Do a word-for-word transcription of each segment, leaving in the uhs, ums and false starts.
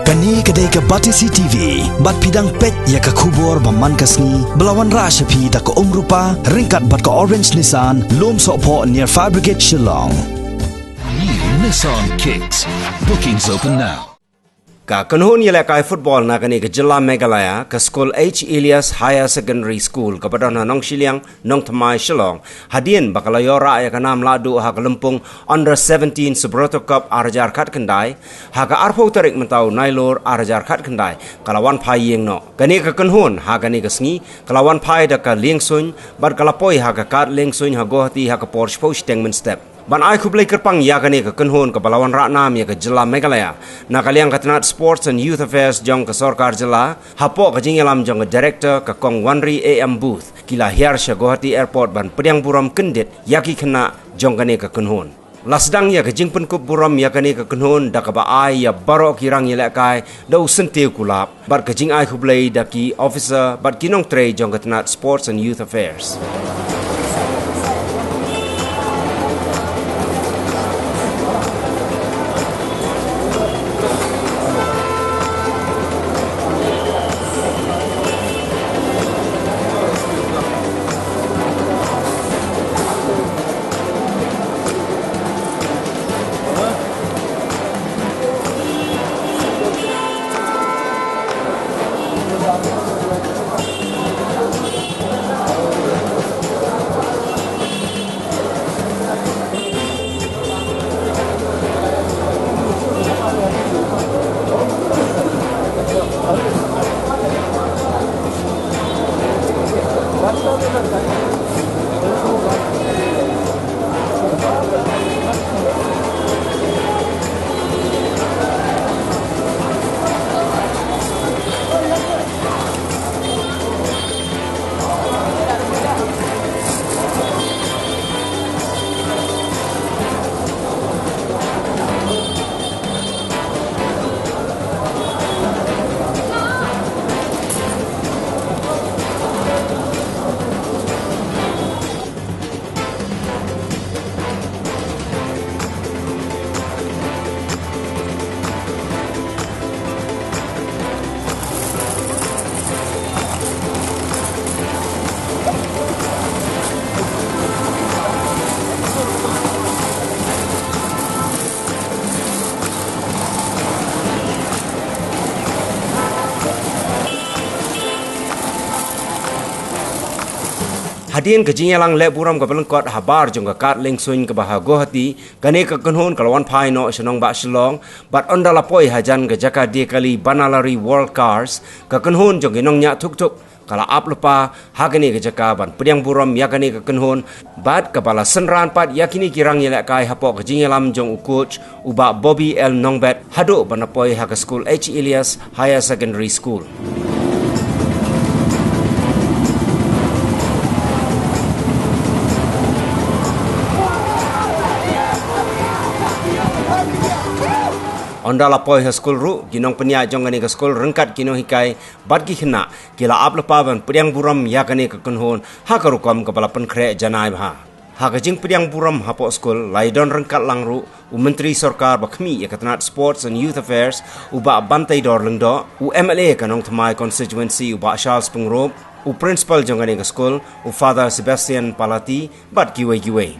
Kane ka dei ka Batesi T V, bad phi dang peit ïa ka khubor ba man ka sngi, ba la wanrah sha phi da ka Umrupa, ryngkat bad ka Orange Nissan, Lum Sohphoh near Fire Brigade Shillong. New Nissan Kicks. Bookings open now. Ka kynhun ïalehkai football na kane ka jylla Meghalaya, ka skul H Elias Higher Secondary School, kaba don ha Nongshiliang, Nongthymmai, Shillong, hadien ba ka la ïoh rah ïa ka nam lahduh ha ka lympung Under seventeen Subroto Cup ar hajar khatkhyndai, ha ka arphew tarik mynta u Nailur ar hajar khatkhyndai, ka la wan phai ïing noh. Kane ka kynhun, ha kane ka sngi, ka la wan phai da ka liengsuiñ, bad ka la poi ha ka kad liengsuiñ ha Guwahati ha ka por shiphew shiteng mynstep. Ban ai khublei kyrpang ïa kane ka kynhun kaba la wanrah nam ïa ka jylla Meghalaya, na ka liang ka tnat Sports and Youth Affairs jong ka sorkar jylla, hapoh ka jingïalam jong ka Director ka Kong Wanri A M Booth, ki la hiar sha Guwahati Airport ban pdiang burom kyndit ïa ki khynnah jong kane ka kynhun. La sdang ïa ka jingpynkup burom ïa kane ka kynhun da kaba ai ïa baroh ki rangïalehkai da u syntiew kulab, bad ka jingai khublei da ki officer bad ki nongtrei jong ka tnat Sports and Youth Affairs. Hadien ka jingïalang leh burom kaba lyngkot habar jong ka kad liengsuiñ kaba ha Guwahati, kane ka kynhun ka la wan phai noh sha nongbah Shillong, bad ynda la poi hajan ka jaka die kali Banalari World Cars, ka kynhun jong ki nongñiah thuk thuk ka la ap lypa ha kane ka jaka ban pdiang burom ïa kane ka kynhun, bad kaba la synran pat ïa kine ki rangïalehkai hapoh ka jingïalam jong u coach, u Bah Bobby L Nongbet, haduh ban da poi ha ka skul H Elias Higher Secondary School. Ynda la poi ha skul ruh, ki nongpynïaid jong kane ka skul ryngkat ki nonghikai bad ki khynnah, ki la ap lypa ban pdiang burom ïa kane ka kynhun ha ka rukom kaba la pynkhreh janai bha. Ha ka jingpdiang burom hapoh skul, la ïadon ryngkat lang ruh u Myntri Sorkar ba khmih ïa ka tnat Sports and Youth Affairs, u Bah Banteidor Lyngdoh, u M L A ka Nongthymmai Constituency, u Bah Charles Pyngrope, u Principal jong kane ka skul, u Father Sebastian Palati, bad kiwei kiwei.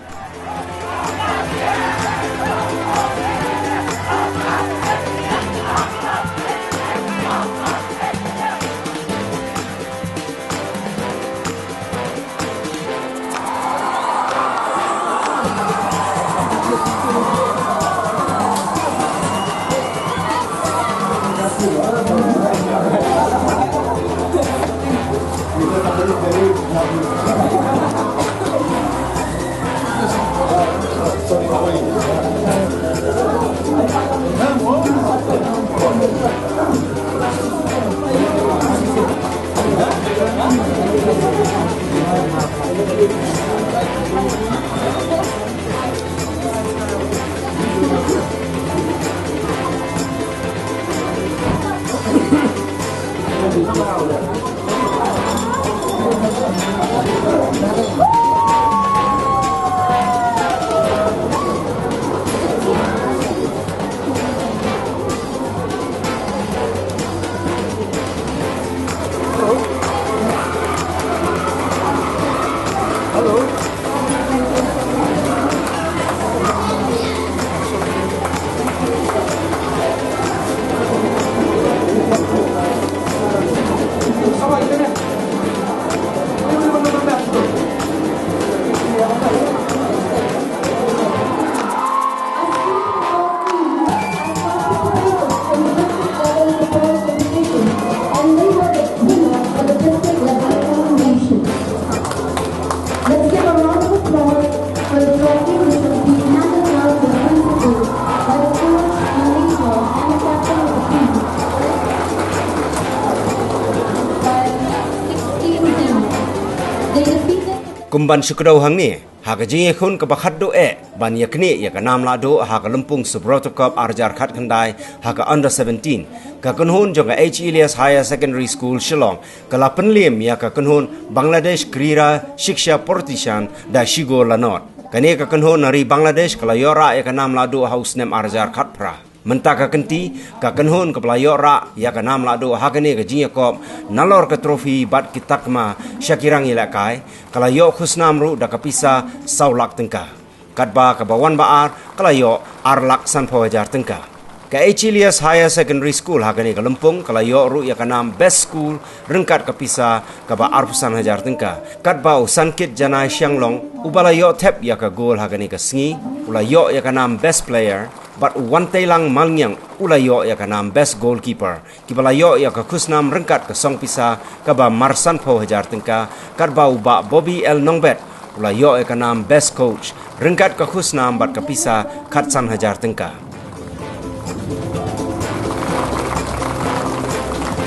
Kum ban shu kdew hangne, ha ka jingïakhun kaba khatduh eh ban ïaknieh ïa ka nam lahduh ha ka lympung Subroto Cup ar hajar khatkhyndai ha ka under seventeen, ka kynhun jong ka H. Elias Higher Secondary School Shillong ka la pynliem ïa ka kynhun Bangladesh Krira Shiksha Pratishan da shi gol la nod. Kane ka kynhun na ri Bangladesh ka la ïoh rah ïa ka nam lahduh ha u snem ar hajar khatphra. Mynta ka kynti, ka kynhun kaba la ïoh rah ïa ka nam lahduh ha kane ka jingïakop nalor ka trophy bad ki takma sha ki rang ïalehkai, ka la ïoh khusnam ruh da ka pisa saw lak tyngka. Katba kaba wan ba ar, ka la ïoh ar lak sanphew hajar tyngka. Ka H. Elias Higher Secondary School ha kane ka lympung ka la ïoh ruh ïa ka nam Best School ryngkat ka pisa kaba arphew san hajar tyngka. Katba u Sankit Janai Shanglong, uba la ïoh thep ïa ka gol ha kane ka sngi, u la ïoh ïa ka nam Best Player, bad u Wanteilang Malngiang, u la ïoh ïa ka nam Best Goalkeeper. Kiba la ïoh ïa ka khusnam ryngkat ka song pisa kaba mar sanphew hajar tyngka, katba u Bah Bobby L. Nongbet u la ïoh ïa ka nam Best Coach ryngkat ka khusnam bad ka pisa khatsan hajar tyngka.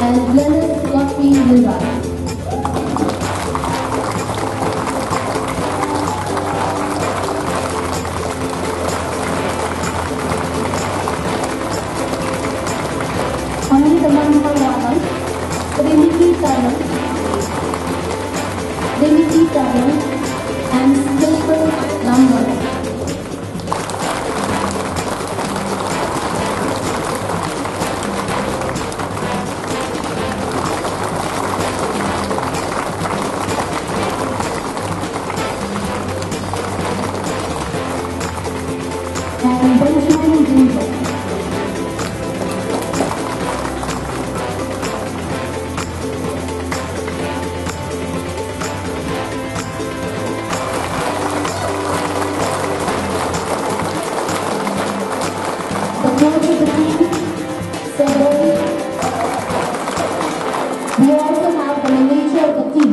And Leonard Lucky River. Kami teman kawan, Trinity Tarung, Trinity Tarung, and Skillful Lumber. And Benjamin Junior. The coach of the team, Sir Bobby. We also have the manager of the team.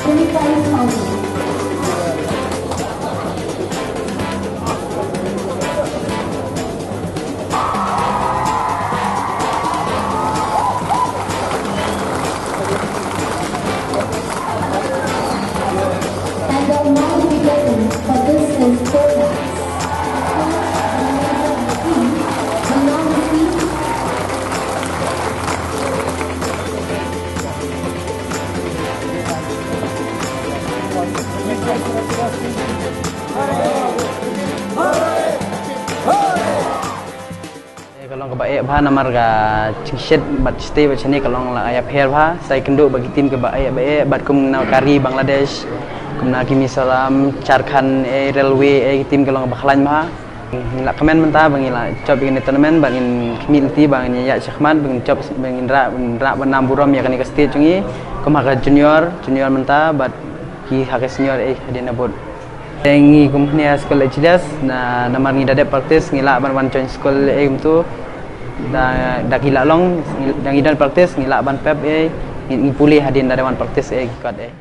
Twenty-five thousand. And the amount to be taken for this is four lakhs. Will now receive Ka long kaba eh bha namar ka jingshet bad shatei bad shane ka long la ïapher bha, sa ïakynduh bad ki team kaba eh ba eh bad kum na ka ri Bangladesh, kum na ki Mizoram, Jharkhand, eh, Railway, eh, ki team ka long kaba khlaiñ bha. Ngi la kmen mynta ba ngi la jop ïa kane tournament bad ngin khmih lynti ba ngin ïa shakhmat ba ngin jop ba ngin rah, rah ban nam burom ïa kane ka state jong ngi. Kum ha ka junior, junior mynta bad ki ha ka senior eh hadien na bud. Te ngi kum hynne ha skul H. Elias na namar ngi da dep practice ngi lah ban wan join skul eh kumtu. Da, da ki lah long, da ngi don practice ngi lah ban pep eh, ngi, ngi pule hadien da dep wan practice eh ki kot eh.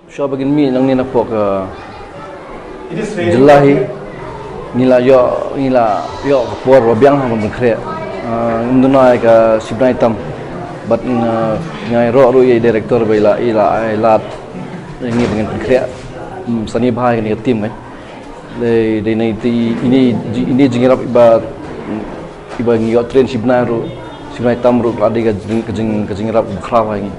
Shuwa ba ngin mih nangne na pok, eh, jylla hi, ngi la ïoh, ngi la ïoh ka por ba biang ha ban pynkhreh. Eh, ngim duna ïa ka shibnai tam. Bad nga, nga ïaroh ruh ïa i director ba i la, i la ai lad ïa ngi ba ngin pynkhreh. Hmm, sani bha ïa kane ka team kan. Dei, dei na ine, ine, ine jingïarap iba, iba ngi ïoh train shibnai ruh, shibnai tam ruh, la dei ka jing, ka jing, ka jingïarap bakla bha ïa ngi.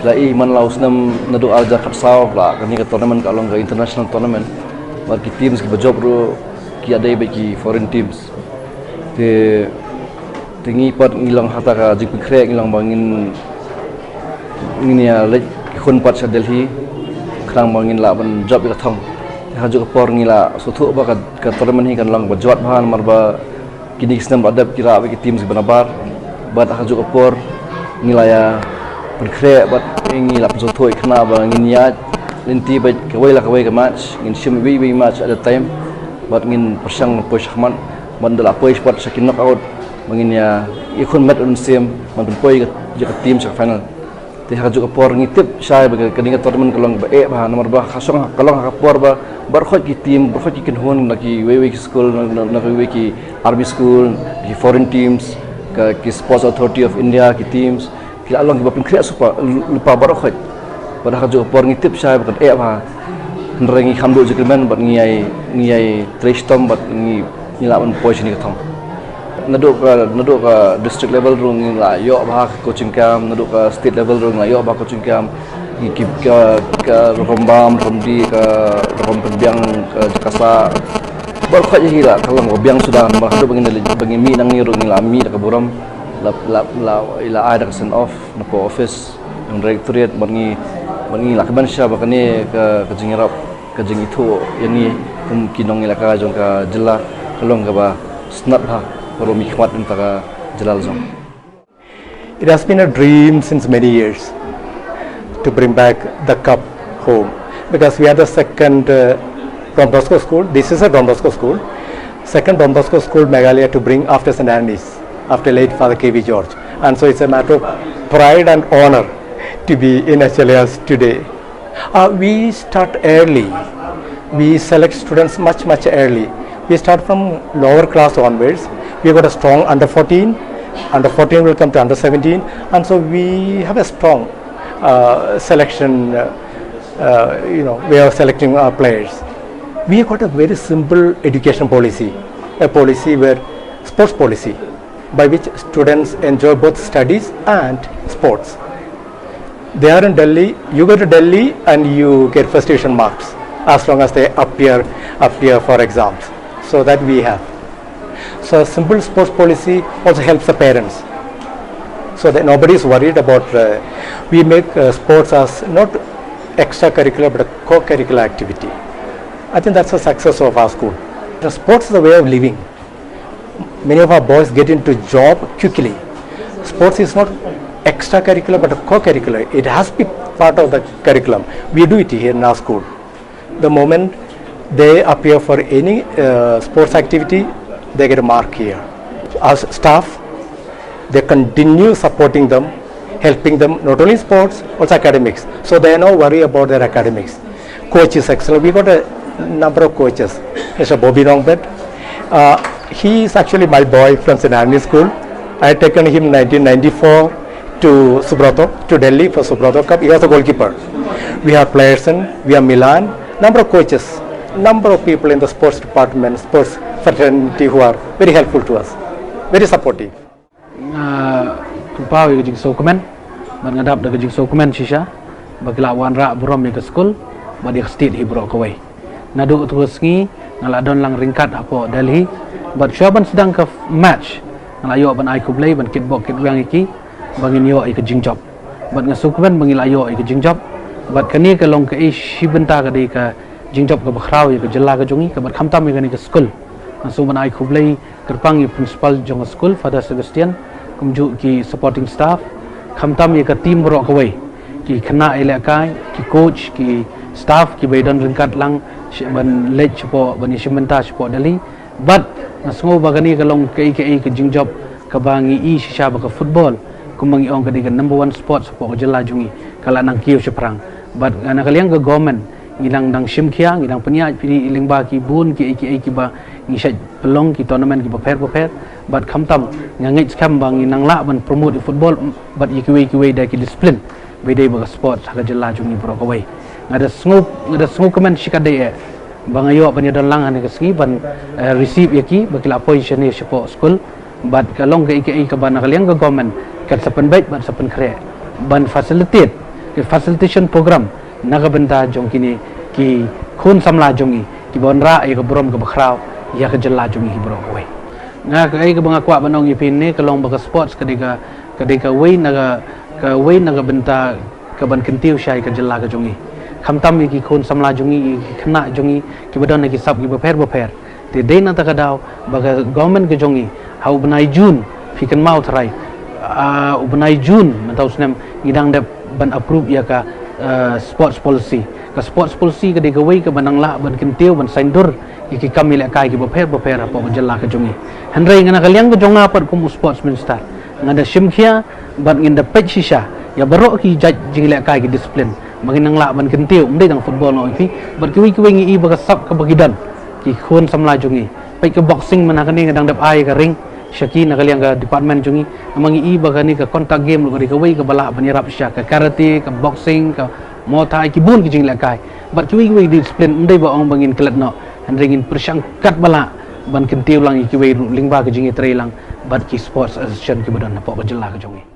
La i man la u snem naduh ar hajar khatsaw la kane ka tournament ka long ka international tournament. Bad ki teams kiba jop ruh ki ïadei bad ki foreign teams. Te, te ngi pat ngi long hata ka jingpynkhreh ngi long ba ngin, ngin ïa leit khun pat sha Delhi. Khnang ba ngin lah ban jop ïa ka thong. Te ha kajuh ka por ngi la sngewthuh ba ka, ka tournament hi kan long ba jwat bha namar ba kine ki snem ba dep ki rah bad ki teams kiba nabar. Bad ha kajuh ka por Ngi la ïa pynkhreh bad ngi la pynsngewthuh ïa kane ba ngin ïaid lynti bad kawei la kawei ka match, ngin shim iwei iwei match at a time bad ngin pyrshang poi shakhmat bad ynda la poi shakhmat sha ki knockout ba ngin ïa ïakhun met u mynsiem ban pynpoi ïa ka team sha ka final. Te ha kajuh ka por ngi tip shai ba ka, kane ka tournament ka long kaba eh bha namar ba ka shong, ka long ha ka por ba baroh khoit ki team, baroh khoit ki kynhun, na kiwei kiwei ki school, na, na, na kiwei kiwei ki army school, ki foreign teams, ka, ki Sports Authority of India ki teams, ki la long kiba pynkhreh super lypa baroh khoit. Bad ha kajuh ka por ngi tip shai ba kan eh bha. Hynrei ngi kham duh jingkyrmen bad ngi ïai, ngi ïai trei shitom bad ngi, ngi lah ban poi shane ka thong. Naduh ka, naduh ka district level ruh ngi la ïoh bha ka coaching camp, naduh ka state level ruh ngi la ïoh bha ka coaching camp. Ngi kip ka, ka rukom bam, rukom dih, ka rukom pynbiang, ka jaka sah. Baroh khoit hi la ka long kaba biang suda, namar haduh ba ngin, ba ngin mih nangne ruh ngi la mih da ka burom, la, la, la, la ai da ka send off na ka office jong directorate, bad ngi, bad ngi la kmen sha ba kane ka, ka jingïarap, ka jingithuh ïa ngi kum ki nongïalehkai jong ka jylla ka long kaba sngewtynnat bha, baroh mih khmat mynta ka jylla la jong. It has been a dream since many years to bring back the cup home, because we are the second, uh, Don Bosco school. This is a Don Bosco school, second Don Bosco school Meghalaya to bring after Saint Anthony's, after late Father K V George. And so it's a matter of pride and honor to be in Achalias today. Uh, we start early. We select students much, much early. We start from lower class onwards. We got a strong under fourteen. Under fourteen will come to under seventeen. And so we have a strong, uh, selection, uh, uh, you know, way of selecting our players. We got a very simple education policy, a policy where sports policy, by which students enjoy both studies and sports. They are in Delhi, you go to Delhi and you get first division marks as long as they appear, appear for exams. So that we have. So simple sports policy also helps the parents. So that nobody is worried about, uh, we make, uh, sports as not extracurricular but a co-curricular activity. I think that's the success of our school. The sports is a way of living. Many of our boys get into job quickly. Sports is not extracurricular but a co-curricular. It has to be part of the curriculum. We do it here in our school. The moment they appear for any, uh, sports activity, they get a mark here. Our staff, they continue supporting them, helping them not only in sports, also academics. So they are no worry about their academics. Coach is excellent. We got a number of coaches. Mister Bobby Rongbet, uh, he is actually my boy from Saint Anthony School. I had taken him in nineteen ninety-four to Subroto, to Delhi for Subroto Cup. He was a goalkeeper. We have players in, we have Milan, number of coaches, number of people in the sports department, sports fraternity who are very helpful to us, very supportive. Nga pynpaw ïa ka jingsngewkmen bad nga dap da ka jingsngewkmen shisha ba ki la wanrah burom ïa ka skul bad ïa ka state hi baroh kawei. Naduh tu ka sngi nga la don lang ryngkat hapoh Delhi bad shuwa ban sdang ka match nga la ïoh ban ai khublei ban kitbok kitweng ïa ki ba ngin ïoh ïa ka jingjop. Bad nga sngewkmen ba ngi la ïoh ïa ka jingjop bad kane ka long kaei shi bynta ka dei ka jingjop kaba khraw ïa ka jylla ka jong ngi, ka bad khamtam ïa kane ka skul. Nga sngewbha ban ai khublei kyrpang ïa u principal jong ka skul, Father Sebastian, kumjuh ki supporting staff, khamtam ïa ka team baroh kawei, ki khynnah ïalehkai, ki coach, ki staff kiba ïadon ryngkat lang shi-, ban leit shapoh, ban ïashim bynta shapoh Delhi. Bad nga sngew ba kane ka long kaei kaei ka jingjop kaba ngi i shisha ba ka football, kumba ngi ong, ka dei ka number one sport shapoh ka jylla jong ngi, ka la nang kiew shaphrang. Bad na ka liang ka government ngi dang, dang shim khia, ngi dang pynïaid pyni lyngba ki bun kiei kiei kiba ngi shait pynlong, ki tournament kiba pher bapher. Bad khamtam nga ngeit skhem ba ngi nang lah ban promote ïa football bad ïa kiwei kiwei de ki discipline ba dei ba ka sport ha ka jylla jong ngi baroh kawei. Nga da sngew, nga da sngewkmen shikatdei eh ba nga ïoh ban ïadon lang ha kane ka sngi ban, eh, receive ïa ki ba ki la poi shane shapoh skul. Bad ka long kaei kaei kaba na ka liang ka government kan sa pynbeit bad sa pynkhreh ban facilitate, ki facilitation program na ka bynta jong kine ki khun samla jong ngi kiba wanrah ïa ka burom kaba khraw ïa ka jylla jong ngi hi baroh kawei. Nga, kaei kaba nga kwah ban ong ïa phi ne ka long ba ka sports ka dei ka, ka dei kawei na ka, kawei na ka bynta kaban kyntiew shai ka jylla ka jong ngi. Khamtam ïa ki khun samla jong ngi, ïa ki khynnah jong ngi kiba don ha ki sap kiba pher bapher. Te dei na kata ka daw ba ka government ka jong ngi ha u bnai June, phi kynmaw tharai, Ah, u bnai June mynta u snem ngi dang dep ban approve ïa ka, ah, sports policy. Ka sports policy ka dei kawei kaba nang lah ban kyntiew ban saiñdur ïa ki kam ïalehkai kiba pher bapher hapoh ka jylla ka jong ngi. Hynrei nga na ka liang ka jong nga pat kum u sports minister, nga da shim khia bad ngin da peit shisha ïa baroh ki jait jingïalehkai, ki discipline ba ngin nang lah ban kyntiew, ym dei tang football, nga ong ïa phi, bad kiwei kiwei ngi i ba ka sap kaba ki don ki khun samla jong ngi. Peit ka boxing mynta kane nga dang dep ai ka ring sha ki na ka liang ka department jong ngi. Namar ngi i ba kane ka contact game ruh ka dei kawei kaba lah ban ïarap shisha, ka karate, ka boxing, ka muay thai, ki bun ki jingïalehkai. Bad kiwei kiwei discipline ym dei ba ong ba ngin klet noh, hynrei ngin pyrshang katba lah ban kyntiew lang ïa kiwei ruh lyngba ka jingïatreilang bad ki sports association kiba don hapoh ka jylla ka jong ngi.